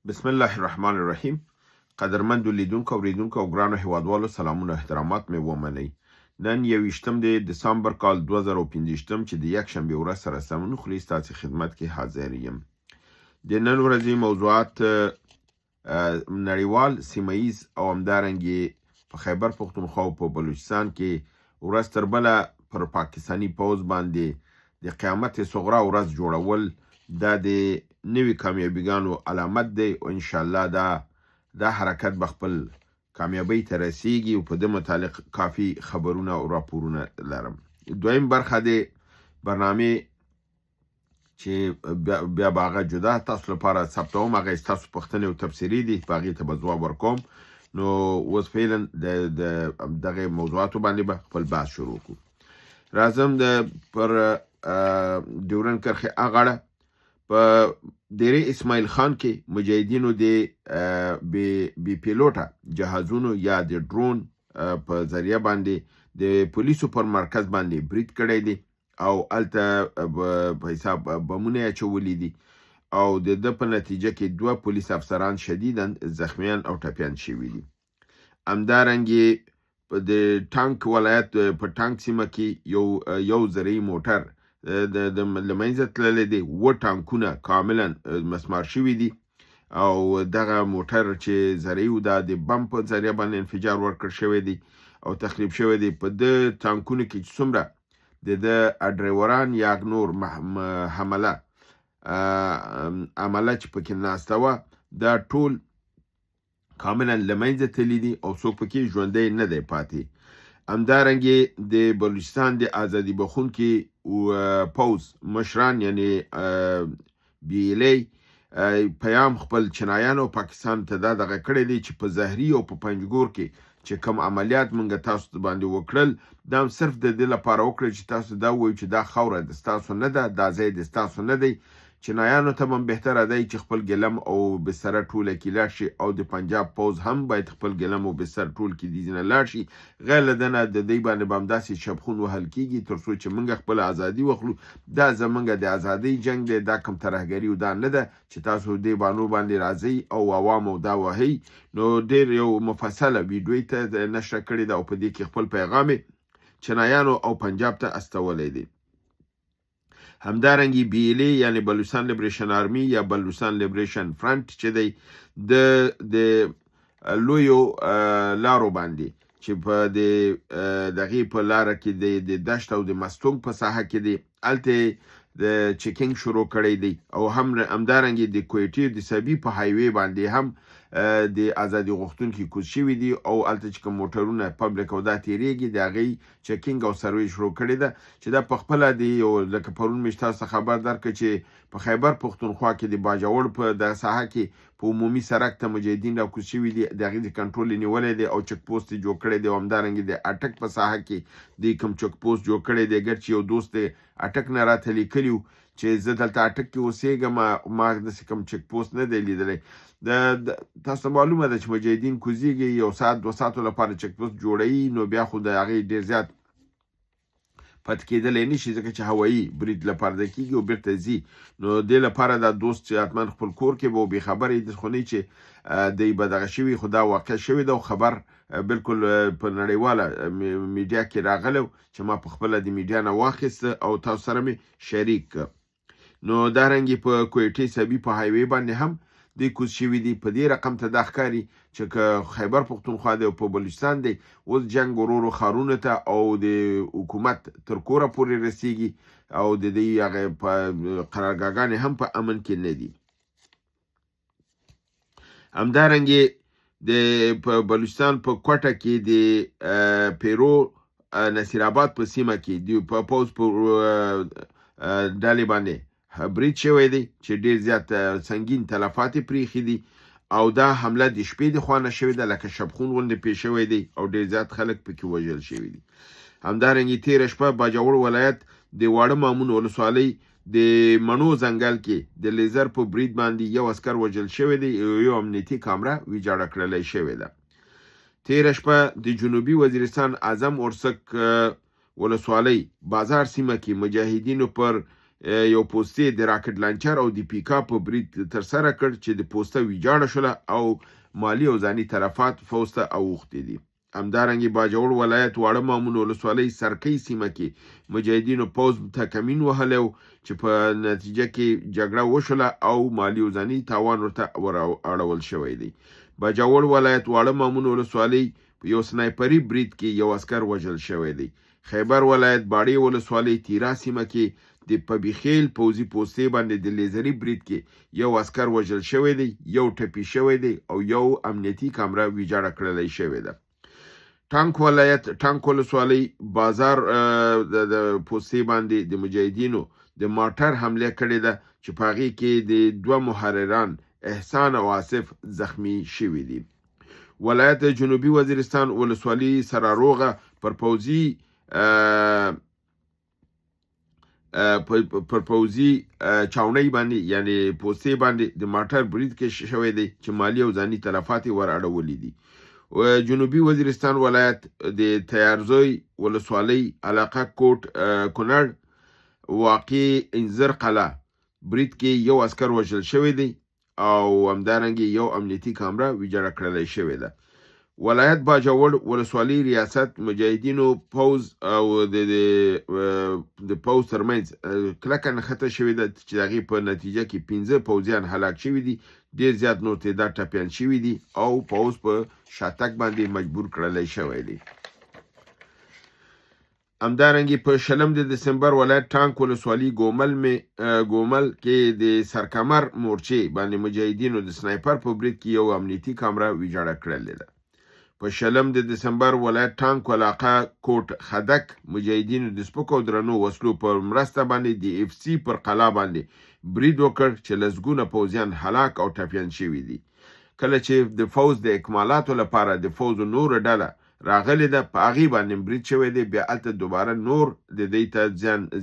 بسم الله الرحمن الرحیم. قدرمندو لیدونکو، اوریدونکو او ګرانو هیوادوالو، سلامونه او احترامات مې ومنئ. نن 21 د دسامبر کال 2025 چې د یکشنبې ورځ سره سمون خوري، ستاسې خدمت کې حاضر یم. د نن ورځې موضوعات نړیوال، سیمه ییز او همدارنګې په خیبر پښتونخوا او په بلوچستان کې ورځ تر بله پر پاکستاني پوځ باندې د قیامت صغرا ورځ جوړول، دا د نوي کامیابیګانو علامت دی او انشاءالله دا حرکت به خپل کامیابۍ ته رسیږي او په دې متعلق کافي خبرونه او راپورونه لرم. دویم برخه د برنامې چې بیا به هغه جدا تاسو لپاره ثبتوم، هغه ستاسو پوښتنې او تبصرې دي، په هغې ته به ځواب ورکوم. نو اوس فعلا د دغه موضوعاتو باندې به خپل بحث شروع کړو. راځم د پر ډیورن کرښې اغاړه په دیرې اسماعیل خان کې مجاهدینو د بې پیلوټه جهازونو یا د ډرون په ذریعه باندې د پولیسو پر مرکز باندې برید کړی دی او هلته په حساب بمونه یې اچولي دي او د ده په نتیجه کې دوه پولیس افسران شدیداً زخمیان او ټپیان شوي دي. همدارنګې په د ټانک ولایت په ټانک سیمه کې یو زرعي موټر د له منځه تللی دی، اووه ټانکونه کاملا مسمار شوي دي او دغه موټر چې زرعي و دا د بم په ذریعه باندې انفجار ورکړ شوی دی او تخریب شوی دی. په ده ټانکونو کې چې څومره د ده ډریوران یا نور حمله عمله چې پکې ناسته وه، دا ټول کاملا له منځه تللي دي او څوک پکې ژوندی نه دی پاتې. همدارنګې د بلوچستان د ازادي بخښونکي پوځ مشران یعنی بي ایل ای پیام خپل چینایانو او پاکستان ته دا دغه کړی دی چې په زهري او په پنجګور کې چې کوم عملیات مونږ تاسو باندې وکړل، دا هم صرف د دې لپاره وکړل چې تاسو دا ووایو چې دا خاوره د ستاسو نه ده، دا ځای د ستاسو نه دی. چینایانو ته هم بهتره دی چې خپل ګلم او بستره ټوله کې لاړ شي او د پنجاب پوځ هم باید خپل ګلم او بستر ټول کې دي ځینې لاړ شي. غیر له ده نه د دوی باندې به همداسې شبخون وهل کېږي تر څو چې موږ خپله ازادي واخلو. دا زمونږ د ازادۍ جنګ دی، دا کوم ترهګري او دا نه ده چې تاسو دې بانو باندې راځئ او عوامو دا وهئ. نو ډېر یو مفصله ویډیو ته نشره کړې ده او په دې کې خپل پیغام یې چینایانو او پنجاب ته استولی دی. همدارنګې بي ایل ای یعنی بلوچستان لیبریشن آرمي یا بلوچستان لیبریشن فرنټ چې دی د لویو لارو باندې چې په د دغې په لاره کې د دشت او د مستونګ په ساحه کې دی، هلته د چیکینګ شروع کړی دی او هم همدارنګې د کویټې د سبي په هایوی باندې هم د ازادي غوښتونکي کوز شوي دي او هلته چې کوم موټرونه پبلک او دا تېرېږي د هغې چیکینګ او سروې شروع کړې ده چې دا په خپله د یو لکه پرون مې تاسو ته خبر درکړ چې په خیبر پښتونخوا کې د باجوړ په دغه ساحه کې په عمومي سرک ته مجاهدین راکوز شوي دي، د هغې د کنټرول یې نیولی دی او چک پوسټ یې جوړ کړی دی او همدارنګې د اټک په ساحه کې دوی کوم چک پوسټ جوړ کړی دی. ګر چې یو دوست د اټک نه راته لیکلي وو چې زه دلته اټک کې اوسېږم، ما داسې کوم چک پوسټ نه دی لیدلی. تاسو ته معلومه ده چې مجاهدین کوزیږي یو ساعت دوه ساعتو لپاره چک پوسټ جوړوي، نو بیا خو د هغې ډېر زیات پاتې کېدلی نه شي ځکه چې هوایي برید لپاره د کېږي او بېرته ځي. نو دې لپاره دا دوست چې حتما خپل کور کې به بې خبره یې، خو نه چې دی به دغه شوي، خو دا واقع شوې ده او خبر بالکل په نړیواله میډیا کې راغلی چې ما په خپله د میډیا نه واخیست او تاسو سره مې شریک کړ. نو دارنګې په کویټې سبي په هایوی باندې هم دوی کوز شوي دي. په دې رقم ته دا ښکاري چې که خیبر پښتونخوا دی او په بلوچستان دی، اوس جنګ ورو ورو ښارونو ته او د حکومت تر کوره پورې رسیږي او د دوی هغه په قرارګاهګانې هم په امن کې نه دي. همدارنګې د په بلوچستان په کوټه کې د پیرو نصیر آباد په سیمه کې د په پوځ په ډلې باندې برید شوی دی چې ډېر زیات سنګین تلفات یې پرېښي دي او دا حمله د شپې د خوا نه شوې ده، لکه شبخون غوندې پېښ شوی دی او ډېر زیات خلک پکې وژل شوي دي. همدارنګې تېره شپه باجوړ ولایت د واړه مامون ولسوالۍ د مڼو ځنګل کې د لیزر په برید باندې یو عسکر وژل شوی دی او یو امنیتي کامره ویجاړه کړلی شوې ده. تېره شپه د جنوبي وزیرستان اعظم اورسک ولسوالۍ بازار سیمه کې مجاهدینو پر یو پوستې د راکټ لانچر او د پیکا په برید ترسره کړ چې د پوسته ویجاړه شوله او مالي او ځاني تلفات فوځ ته اوښتي دي. همدارنګه باجوړ ولایت واړه مامون ولسوالۍ سرکۍ سیمه کې مجاهدینو پوځ ته کمین وهلی و چې په نتیجه کې جګړه وشوله او مالي او ځاني تاوان ورته ور اړول شوی دی. باجوړ ولایت واړه مامون ولسوالۍ په یو سنایپري برید کې یو عسکر وژل شوی دی. خیبر ولایت باړې ولسوالۍ تیرا سیمه کې د پبیخیل پوځي پوستې باندې د لیزري برید کې یو عسکر وژل شوی دی، یو ټپي شوی دی او یو امنیتي کامره ویجاړه کړلی شوې ده. ټانک ولایت ټانک ولسوالۍ بازار د پوستې باندې د مجاهدینو د مارټر حمله کړې ده چې په هغې کې د دوه محرران احسان او آصف زخمی شوي دي. ولایت جنوبي وزیرستان ولسوالي سراروغه پر پوځي پر پوځي چاونۍ باندې یعنی پوستې باندې د مارټر برید کې شوی دی چې مالي او ځاني تلفات یې ور اړولي دي. جنوبي وزیرستان ولایت د تیارزوی ولسوالۍ علاقه کوټ کنړ واقع انځر قلعه برید کې یو عسکر وژل شوی دی او همدارنګه یو امنیتي کامره ویجاړه کړلی شوې ده. ولایت باجوړ ولسوالي ریاست مجاهدینو پوځ او د پوځ ترمنځ کلکه نښته شوې ده چې د هغې په نتیجه کې 5 پوځیان هلاک شوي دي، ډېر زیات نور تعداد ټپیان شوي دي او پوځ په شاتګ باندې مجبور کړلی شوی دی. همدارنګه په 20 د دسمبر ولایت ټانک ولسوالي ګومل ګومل کې د سرکمر مورچې باندې مجاهدینو د سنایپر په برید کې یو امنیتي کامره ویجاړه کړلې ده. په 20 د دسمبر ولایت ټانک علاقه کوټ خدک مجاهدینو د سپکو او درنو وسلو په مرسته باندې د اف سي پر قلا باندې برید وکړ چې لسګونه پوځیان هلاک او ټپیان شوي دي. کله چې د فوځ د اکمالاتو لپاره د فوځ نوره ډله راغلې ده په هغې باندې برید شوی دی، بیا هلته دوباره نور د دی ته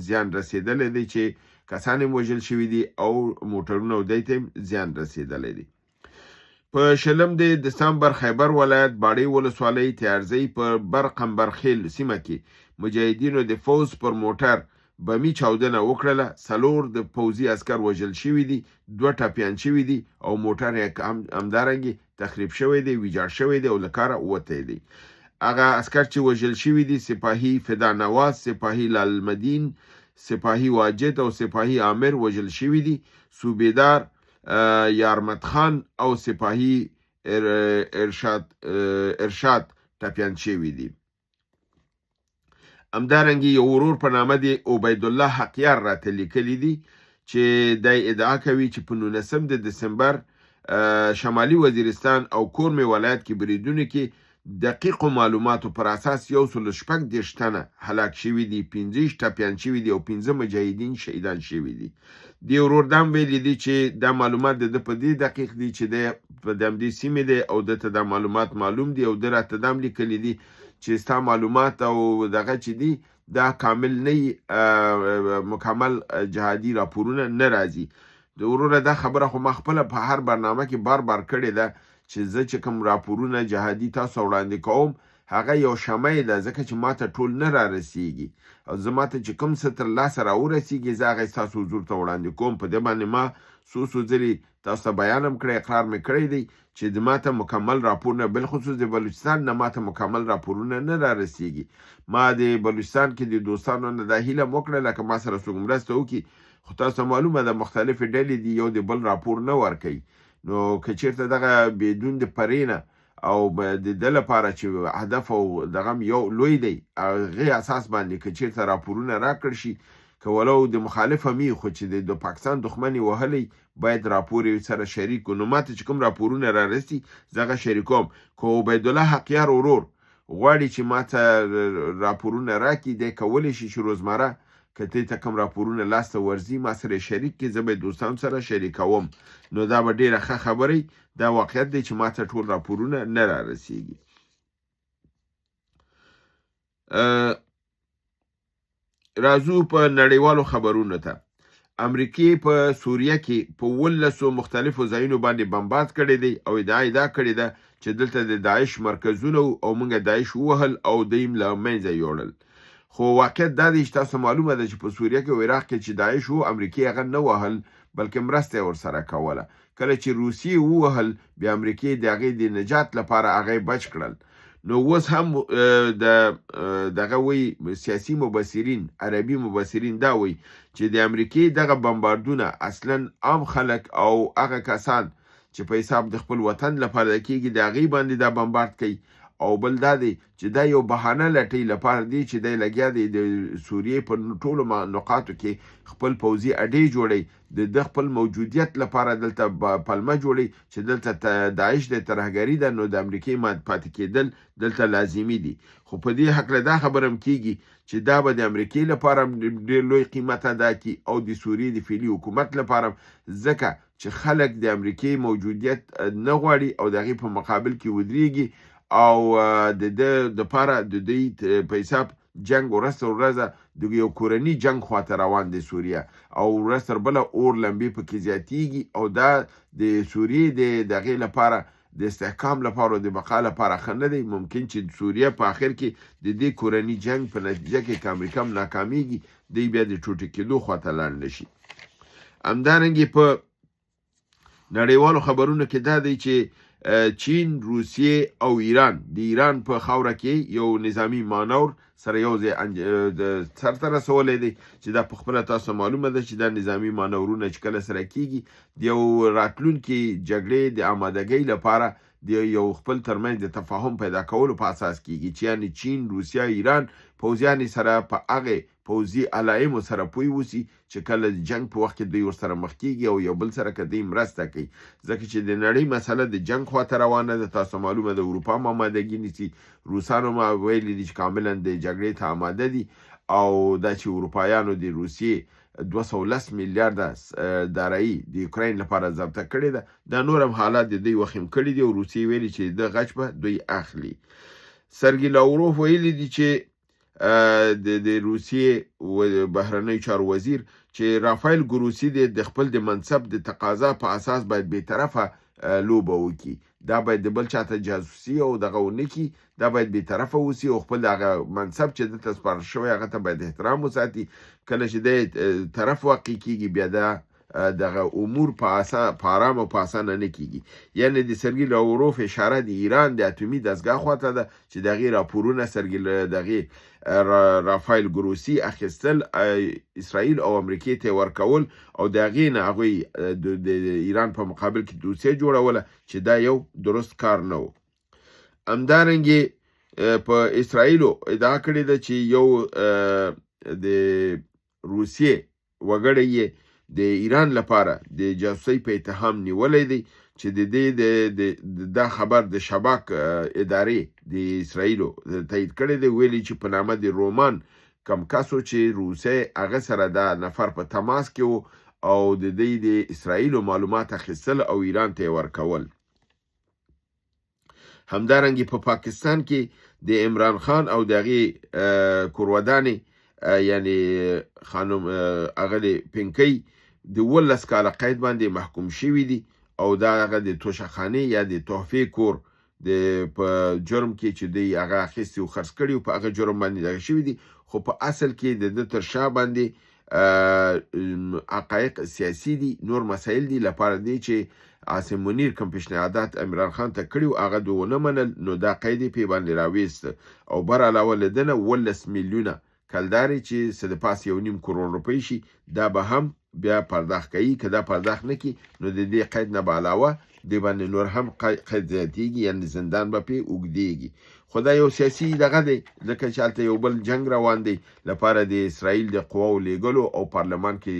زیان رسېدلی دی چې کسان هم وژل شوي دي او موټرونه او دی ته هم زیان رسېدلی دی. په 20 د دسمبر خیبر ولایت باړې ولسوالۍ تیارزۍ په بر قمبر خیل سیمه کې مجاهدینو د فوځ پر موټر بمي چاودنه وکړله، 4 د پوځي عسکر وژل شوي دي، 2 ټپیان شوي دي او موټر یې همدارنګه تخریب شوی دی، ویجاړ شوی دی او له کاره ووتی دی. هغه عسکر چې وژل شوي دي سپاهي فدا نواز، سپاهي لالمدین، سپاهي واجد او سپاهي عامر وژل شوي دي. صوبیدار یارمت خان او سپاهي ارشاد ټپیان شوي دي. همدارنګه یو ورور په نامه دی عبیدالله حقیار راته لیکلي دي چې دی ادعا کوي چې په 19 د دسمبر شمالي وزیرستان او کورمې ولایت کې بریدونو کې دقیقو معلوماتو پر اساس 136 تنه هلاک شوي دي، 25 ټپیان شوي دي او 5 مجاهدین شهیدان شوي دي. دې ورور دا هم ویلي دي چې دا معلومات د ده په دې دقیق دي چې دی په همدې سیمې دی او ده ته دا معلومات معلوم دي او ده راته دا هم لیکلي دي چې ستا معلومات او دغه چې دي دا کامل نه مکمل جهادي راپورونه نه راځي. د وروره دا خبره خو ما خپله په هر برنامه کې بار بار کړې ده چې زه چې کوم راپورونه جهادي تاسو وړاندې کوم هغه یو شمع ده، ځکه چې ماته ټول نه را رسیږي او زه ماته چې کوم څه تر لاسه را ورسیږي زه هغه ستاسو حضور ته وړاندې کوم. په دې باندې ما څو څو ځلې تاسو ته بیان هم کړی، اقرار مې کړی دی چې د ماته مکمل راپورونه بالخصوص د بلوچستان نه ماته مکمل راپورونه نه را رسیږي. ما د بلوچستان کې د دوستانو نه دا هیله هم وکړه لکه ما سره څوک مرسته وکړي، خو تاسو ته معلومه ده مختلفې ډلې دي، یو د بل راپور نه ورکوي. نو که چېرته دغه بدون د پرې نه او د ده لپاره چې هدف او دغه هم یو لوی دی هغې اساس باندې که چېرته راپورونه راکړ شي، که ولو د مخالف هم وي خو چې د پاکستان دښمن یې وهلی باید راپور یې سره شریک کړو. نو ماته چې کوم راپورونه را رسي زه هغه شریکوم. که عبیدالله حقیار ورور غواړي چې ماته راپورونه راکړي، دی کولی شي چې روزمره که دی ته کوم راپورونه لاسته ورځي ما سره یې شریک کړي، زه به یې دوستانو سره شریکوم. نو دا به ډېره ښه خبره وي. دا واقعیت دی چې ماته ټول راپورونه نه را رسیږي. راځو په نړیوالو خبرونو ته. امریکې په سوریه کې په 18 مختلفو ځایونو باندې بمبارد کړی دی او ادعا یې دا کړې ده چې دلته د داعش مرکزونه وو او موږ داعش ووهل او دوی له منځه یوړل. خو واقعیت دا دی چې تاسو معلومه ده چې په سوریه کې او عراق کې چې داعش وو، امریکې هغه نه وهل، بلکې مرسته یې ورسره کوله. کله چې روسیې ووهل، بیا امریکې د هغې د نجات لپاره هغه بچ کړل. نو اوس هم د دغه وی سیاسي مبصرین، عربي مبصرین دا وایي چې د امریکې دغه بمباردونه اصلا عام خلک او هغه کسان چې په حساب د خپل وطن لپاره کېږي، د هغې باندې دا بمبارد کوي. او بل دا دی چې دا یو بهانه لټوي لپاره دی چې دی لګیا دی د سوریې په ټولو نقاطو کې خپل پوځي اډې جوړوي، د ده خپل موجودیت لپاره دلته پلمه جوړوي چې دلته داعش د ترهګري ده، نو د امریکې پاتې کېدل دلته لازمي دي. خو په دې هکله دا خبره هم کېږي چې دا به د امریکې لپاره هم ډېر لوی قیمت ادا کړي او د سوریې د فعلي حکومت لپاره هم، ځکه چې خلک د امریکې موجودیت نه غواړي او د هغې په مقابل کې ودرېږي او د ده دپاره د دوی په حساب جنګ ورځ تر ورځه د یو کورني جنګ خواته روان دی سوریه، او ورځ تر بله اور لمبې پکې زیاتیږي، او دا د سوریې د دغې لپاره د استحکام لپاره او د بقا لپاره ښه نه دی. ممکن چې سوریه په آخر کې د دې کورني جنګ په نتیجه کې که امریکا هم ناکامیږي، دوی بیا د ټوټې کېدو خواته لاړ نه شي. همدارنګه په نړیوالو خبرونو کې دا دی چې چین، روسیې او ایران د ایران په خاوره کې یو نظامی مانور سره یو ځای سرته رسولی دی، چې دا په خپله تاسو معلومه ده چې دا نظامی مانورونه چې کله سره کیږي د یو راتلونکي جګړې د آمادګۍ لپاره د یو خپل ترمنځ د تفاهم پیدا کولو په اساس کیږي، چې یعنی چین، روسیه، ایران پوځیان سره په هغې پوځي علایمو سره پوه اوسي چې کله د جنګ په وخت کې دوی ورسره مخ کیږي او یو بل سره که دوی مرسته کوي، ځکه چې د نړۍ مسله د جنګ خواته روانه ده. تاسو معلومه ده اروپا هم آمادګي نیسي، روسانو هم ویلي دي چې کاملا د جګړې ته آماده دي، او دا چې اروپایانو د روسیې 210 میلیارده دارایي د یوکراین لپاره ضبطه کړې ده، دا نور هم حالات د دوی وخیم کړي دي، او روسیې ویلي چې د غچ به دوی اخلي. سرګي لاوروف ویلي دي چې د روسیې بهرنیو چارو وزیر چې رافایل ګروسي د خپل د منصب د تقاضا په اساس باید بېطرفه لوبه وکړي، دا باید د بل چاته جاسوسي او دغه ونه کړي، دا باید بېطرفه اوسي او خپل هغه منصب چې ده ته سپارل شوی هغه ته باید احترام وساتي. کله چې دی طرف واقع کیږي بیا دا دغه امور په آرام او په اسانه نه کیږي. یعنی د سرګي لاوروف اشاره د ایران د اتومي دستګاه خواته ده چې د هغې راپورونه سرګي د هغې رافایل ګروسي اخیستل اسرائیل او امریکې ته ورکول، او د هغې نه هغوی د ایران په مقابل کې دوسیه جوړوله چې دا یو درست کار نه و. همدارنګې په اسرائیلو ادعا کړې ده چې یو د روسیې وګړی یې د ایران لپاره د جاسوسۍ په اتهام نیولی دی، چې د دې دا خبر د شباک ادارې د اسرائیلو تایید کړی دی، ویلي چې په نامه د رومان کم کس و چې روسیې هغه سره دا نفر په تماس کې و او د دې د اسرائیلو معلومات اخیستل او ایران ته یې ورکول. همدارنګه په پاکستان کې د عمران خان او د هغې کورودانې یعنی خانم اغلې پنکۍ د 17 کاله قید باندې محکوم شوي دي، او دا هغه د توشهخانې یا د تحفې کور د په جرم کې چې دوی هغه اخیستي او خرڅ کړي او په هغه جرم باندې دغه شوي دي. خو په اصل کې د ده تر شا باندې حقایق سیاسي دي، نور مسایل دي، لپاره دی چې عاصم منیر کوم پیشنهادات عمران خان ته کړي وو هغه دوی ونه منل، نو دا قید یې پرې باندې راویست. او بر علاوه له ده نه 17 میلیونه کلدارې چې څه د پاسه 1.5 کروړ روپۍ شي دا به هم بیا پرداخت کوي. که دا پرداخت نه کړي نو د دې قید نه به علاوه دې باندې نور هم قید زیاتېږي، یعنې زندان به پرې اوږدېږي. خو دا یو سیاسي دغه دی، ځکه چې هلته یو بل جنګ روان دی لپاره د اسرائیل د قواو لیږلو او پارلمان کې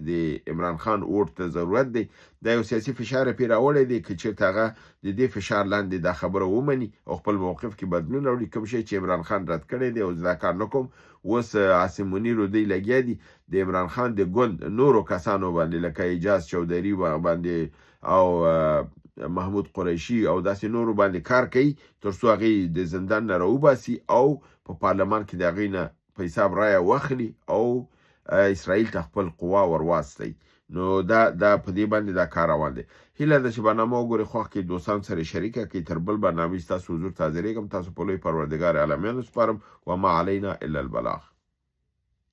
د عمران خان ووټ ته ضرورت دی. دا یو سیاسي فشار یې پرې راوړی دی، که چېرته هغه د دې فشار لاندې دا خبره ومني او خپل موقف کې بدلون راوړي، کوم شی چې عمران خان رد کړی دی او زه دا کار نه کوم. اوس عاصم منیر او دوی لګیا دي د عمران خان د ګوند نورو کسانو باندې لکه اعجاز چودري باندې او محمود قریشي او داسې نورو باندې کار کوي تر څو هغوی د زندان نه راوباسي او په پارلمان کې د هغوی نه په حساب رایه واخلي او اسرائیل ته خپل قوا ورواستوي. نو دا په دې باندې دا کار روان دی. هیله ده چې برنامه وګورئ، خوښ کړئ، دوستان سره شریکه کړئ. تر بل برنامې ستاسو حضور ته حاضرېږم. تاسو په لوی پروردګار عالمیانو سپارم. وما علینا الا البلاغ.